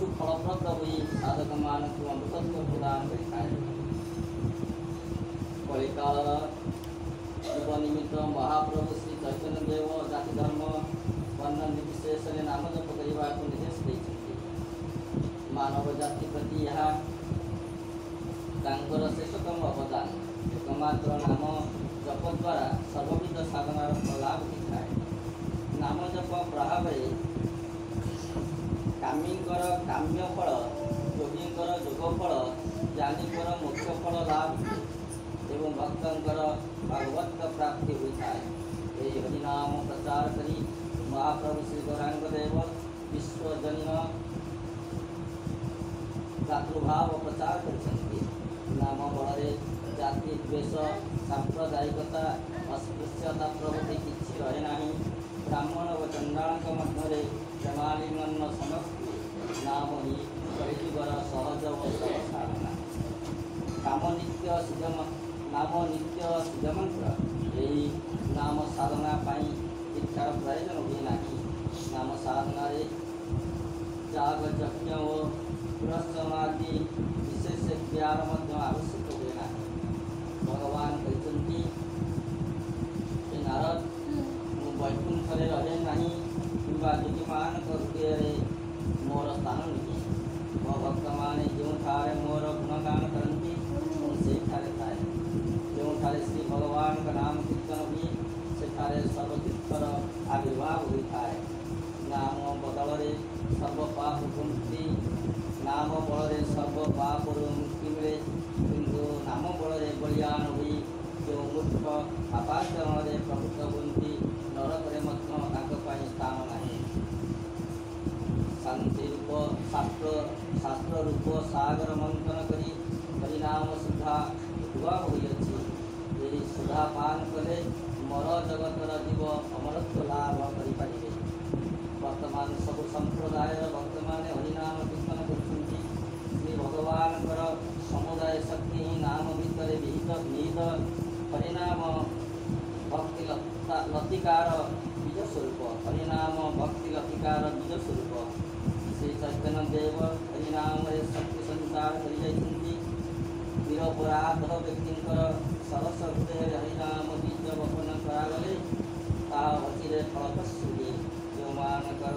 ସୁଫଳପ୍ରଦ ହୋଇ ସାଧକମାନଙ୍କୁ ଅମୃତତ୍ୱ ପ୍ରଦାନ କରିଥାଏ। କଳିକାଳର ଜୀବ ନିମିତ୍ତ ମହାପ୍ରଭୁ ଶ୍ରୀ ଚୈତନ୍ୟ ଦେବ ଜାତି, ଧର୍ମ, ବର୍ଣ୍ଣ ନିର୍ବିଶେଷରେ ନାମ ଜପ କରିବାକୁ ନିର୍ଦ୍ଦେଶ ଦେଇଛନ୍ତି। ମାନବ ଜାତି ପ୍ରତି ଏହା ତାଙ୍କର ଶ୍ରେଷ୍ଠତମ ଅବଦାନ। ଏକମାତ୍ର ନାମ ଜପ ଦ୍ୱାରା ସର୍ବବିଧ ସାଧନାର ଫଳ ଲାଭ ହୋଇଥାଏ। ନାମ ଜପ ପ୍ରଭାବରେ କାମୀଙ୍କର କାମ୍ୟ ଫଳ, ଯୋଗୀଙ୍କର ଯୋଗ ଫଳ, ଜ୍ଞାନୀଙ୍କର ମୋକ୍ଷ ଫଳ ଲାଭ ହୁଏ ଏବଂ ଭକ୍ତଙ୍କର ଭଗବତ ପ୍ରାପ୍ତି ହୋଇଥାଏ। ଏହି ହରିନାମ ପ୍ରଚାର କରି ମହାପ୍ରଭୁ ଶ୍ରୀ ଗୌରାଙ୍ଗ ଦେବ ବିଶ୍ୱଜନୀନ ଭ୍ରାତୃଭାବ ପ୍ରଚାର କରିଛନ୍ତି। ନାମ ବଳରେ ଜାତି, ଦ୍ୱେଷ, ସାମ୍ପ୍ରଦାୟିକତା, ଅସ୍ପୃଶ୍ୟତା ପ୍ରଭୃତି କିଛି ରହେ ନାହିଁ। ବ୍ରାହ୍ମଣ ଓ ଚଣ୍ଡାଳଙ୍କ ମଧ୍ୟରେ ପ୍ରେମାଲିଙ୍ଗନ ସମସ୍ତେ। ନାମ ହିଁ କଳିଯୁଗର ସହଜ ଓ ସରଳ ସାଧନା। କାମ ନିତ୍ୟ ସିଦ୍ଧ, ନାମ ନିତ୍ୟ ସିଦ୍ଧ ମନ୍ତ୍ର। ଏହି ନାମ ସାଧନା ପାଇଁ ଦୀକ୍ଷାର ପ୍ରୟୋଜନ ହୁଏ ନାହିଁ। ନାମ ସାଧନାରେ ଯାଗ, ଯଜ୍ଞ ଓ ପୁରଶ୍ଚରଣ ଆଦି ବିଶେଷ କ୍ରିୟାର ମଧ୍ୟ ଆବଶ୍ୟକ ହୁଏ ନାହିଁ। ଭଗବାନ କହିଛନ୍ତି, ହେ ନାରଦ, ମୁଁ ବୈକୁଣ୍ଠରେ ରହେ ନାହିଁ କିମ୍ବା ଯୋଗୀମାନଙ୍କ ହୃଦୟରେ ମୋର ସ୍ଥାନ ନୁହେଁ। ମୋ ଭକ୍ତମାନେ ଯେଉଁଠାରେ ମୋର ଗୁଣଗାନ କରନ୍ତି, ମୁଁ ସେଇଠାରେ ଥାଏ। ଯେଉଁଠାରେ ଶ୍ରୀ ଭଗବାନଙ୍କ ନାମ କୀର୍ତ୍ତନ ହୁଏ, ସେଠାରେ ସର୍ବତୀର୍ଥର ଆବିର୍ଭାବ ହୋଇଥାଏ। ନାମ ବଦଳରେ ସର୍ବ ପାପ ମୁକ୍ତି, ନାମ ବଳରେ ସର୍ବ ପାପରୁ ମୁକ୍ତି ମିଳେ। କିନ୍ତୁ ନାମ ବଳରେ ବଳିଆନ ହୋଇ ଯେଉଁ ମୂର୍ଖ ପାପାଚରଣରେ ପ୍ରବୃତ୍ତ ହୁଅନ୍ତି, ନରକରେ ମଧ୍ୟ ତାଙ୍କ ପାଇଁ ସ୍ଥାନ ନାହିଁ। ଶାନ୍ତି ରୂପ ଶାସ୍ତ୍ର, ଶାସ୍ତ୍ର ରୂପ ସାଗର ମନ୍ଥନ କରି ହରିନାମ ସୁଧା ଉଦ୍ଭବ ହୋଇଅଛି। ଏହି ସୁଧା ପାନ କଲେ ମର ଜଗତର ଜୀବ ଅମରତ୍ୱ ଲାଭ କରିପାରିବେ। ବର୍ତ୍ତମାନ ସବୁ ସମ୍ପ୍ରଦାୟର ଭକ୍ତମାନେ ହରିନାମ କୀର୍ତ୍ତନ କରୁଛନ୍ତି। ଶ୍ରୀ ଭଗବାନଙ୍କର ସମୁଦାୟ ଶକ୍ତି ହିଁ ନାମ ଭିତରେ ବିହିତ ନିହିତ। ହରିନାମ ଭକ୍ତି ଲତିକାର ବୀଜ ସ୍ୱରୂପ। ହରିନାମ ଭକ୍ତି ଲତିକାର ବୀଜ ସ୍ୱରୂପ। ଶ୍ରୀ ଚୈତନ୍ୟ ଦେବ ହରିନାମରେ ଶକ୍ତି ସଞ୍ଚାର କରିଯାଇଛନ୍ତି। ନିରପରାଧ ବ୍ୟକ୍ତିଙ୍କର ସରସ ହୃଦୟରେ ହରିନାମ ବୀଜ ବପନ କରାଗଲେ ତାହା ଅଚିରେ ଫଳପ୍ରସୂ ହୁଏ। ଯେଉଁମାନଙ୍କର